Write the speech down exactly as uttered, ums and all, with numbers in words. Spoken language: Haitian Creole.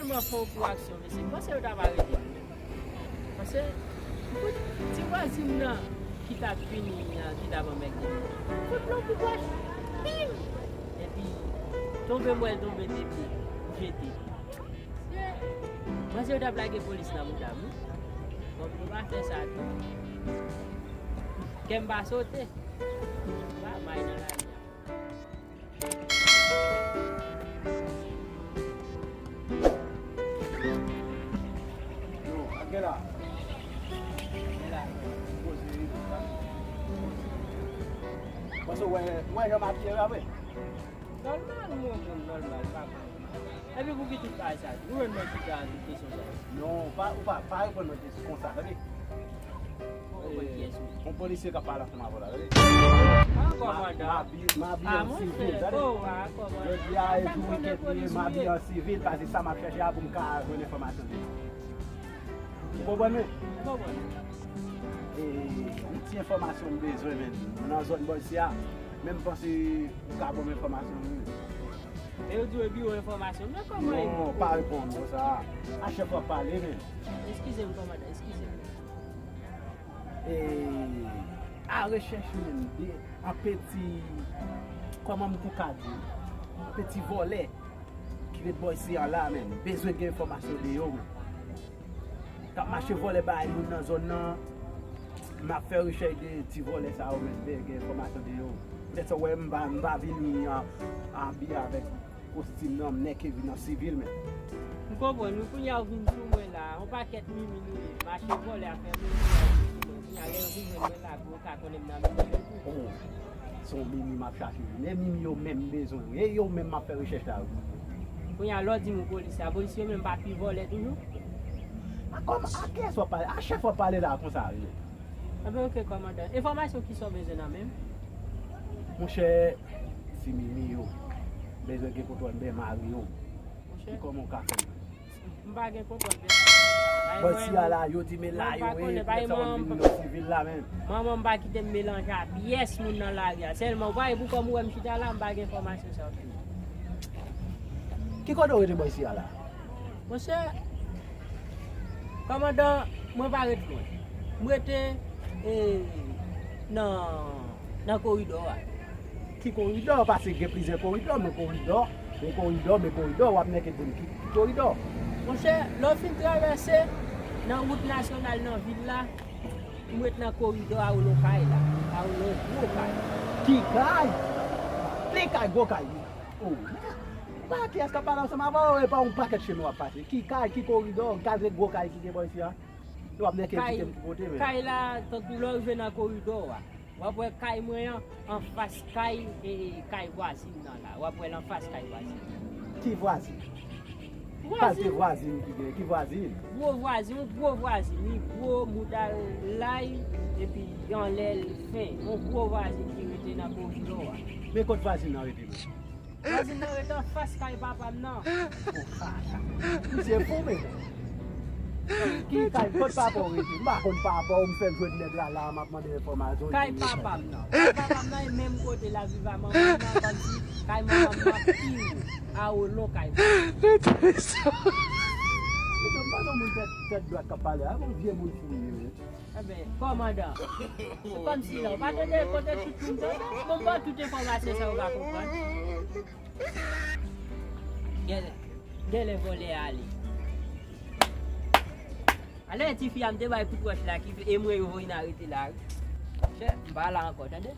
Mwen fè yon kou aksyon, mesye. M panse yo t ap arete m. Paske, m fout ti vwazin nan ki t ap vini an, ki t ap anmède m. Fout non kou pwòch. Bim! Epi, tonbe m wè l tonbe de pye, m jete. Mwen se yo t ap lage polis nan bouda m, wi. Bon, pou pa fè sa tou. Kè m pa sote. Pa may nan lari a. Yo, ak gen la. Gen la. Poze, wi. Paske w wè, w wè jan m ap jere a vre. Nòmal, mwen, mwen, nòmal, pa konn. Epi pou ki tout bagay sa, ou jwenn mwen chita a tout kesyon sa? Non, pa, ou pa, pa reponn mwen kesyon konsa, tande. Ou konprann kiyès ou ye? Yon polisye k ap pale ansanm avè w la, tande. Ah, kòmandan. M abi-, m abiye an sivil, tande. Oh, ah, kòmandan. Jodi a, e jou wikèt li ye, m abiye an sivil, paske sa m ap chèche a pou m ka jwenn enfòmasyon de li. Ou konprann mwen? M konprann. E, yon ti enfòmasyon m bezwen, men. Mwen nan zòn bò isi a, men m panse ou ka ban m enfòmasyon, wi. E yo di w e biwo enfòmasyon. Men kòman e... Non, pa reponn konsa. A chèf w ap pale, men. Eskize m, kòmandan, eskize m. E, a rechèch menm de an peti, kòman m tou ka di, an peti vòlè ki ret bò isi a la, men. Bezwen gen enfòmasyon de yo, men. K ap mache vòlè bagay moun nan zòn nan. M ap fè rechèch de ti vòlè sa yo, men, de gen enfòmasyon de yo. Petèt sa w wè m pa, m pa vini an, abiye avèk kostim nan, m nèke vin an sivil, men. M konprann, wi, kounye a w vin sou mwen la. Yon pakèt mimi nou ye. Mache vòlè afè moun, kounye a w vin sou mwen. Kounye a lè yo vin jwenn mwen la, pou yo ka konnen m nan mimi yo tou. Oh. Se yon mimi m ap chache wi. Men mimi yo menm m bezwen wi. E yo menm m ap fè rechèch la wi. Kounye a lè w di m ou polis la, polis yo menm pa pi vòlè toujou? A kòm, a kiyès w ap pale? A chèf w ap pale la konsa wi. Anben oke kòmandan. Enfòmasyon kisa w bezwen nan men m? Monchè, se mimi yo. Bezwen gen kontwòl men mari yo. Monchè. Ki kòman w ka fè m? M pa gen kontwòl de sa. Bò isi a la, yo di men la yo ye, lè sa w vin nan sivil la menm. Manman m pa kite m melanje a pyès moun nan lari a. Sèlman, ou pa wè pou kòm ou wè m chita la, m pa gen enfòmasyon sa yo. Ki kote w rete bò isi a la? Monchè, kòmandan, mwen pa ret lwen. M rete, e, nan, nan koridò a. Ki koridò? Paske gen plizyè koridò, men koridò, men koridò, men koridò, w ap nèke di m ki, ki koridò? Monchè, lè w fin travèse nan wout nasyonal nan vil la, m ret nan koridò a w lo kay la, a w lo gwo kay. Ki kay? Plen kay, gwo kay. Oh, men, ou pa kiyès k ap pale ansanm avè w, e pa yon pakèt chemen w ap pase. Ki kay, ki koridò, gade gwo kay ki gen bò isi a. Yo ap nèke kay, kite m ki kote, men. Kay la, tankou lè w rive nan koridò a. W ap wè kay mwen an, anfas kay, e, e, kay vwazin nan la. W ap wè l anfas kay vwazin. Ki vwazin? Vwazin. Kalite vwazin ki gen? Ki vwazin? Gwo vwazin, yon gwo vwazin. Li gwo, mouda l laj, epi anlè l fen. Yon gwo vwazin ki rete nan koridò a. Men kot vwazin nan rete menm? Vwazin nan rete anfas kay papa m nan. Misye fou, men. Ki kay, kot papa w rete? M pa konn papa w, m fèk jwenn nèg la, la, m ap mande enfòmasyon. Kay papa m nan. Kay papa m nan, e menm kote la viv a manman m nan, kòmsi kay manman m nan pi wo, a wo lon kay papa m. Mesye, m pa nan moun tèt, tèt dwat k ap pale a, bon vye moun fou li ye, men. Enben, kòmandan, se kòmsi la, ou pa tande kote tout moun tande? Bon, m ba w tout enfòmasyon sa ou pa konprann. Genlè, genlè vòlè a ale. Ale, tifi a m te bay kout wòch la ki e mwen yo voye n arete la wi. Chè, m pa la ankò, tande?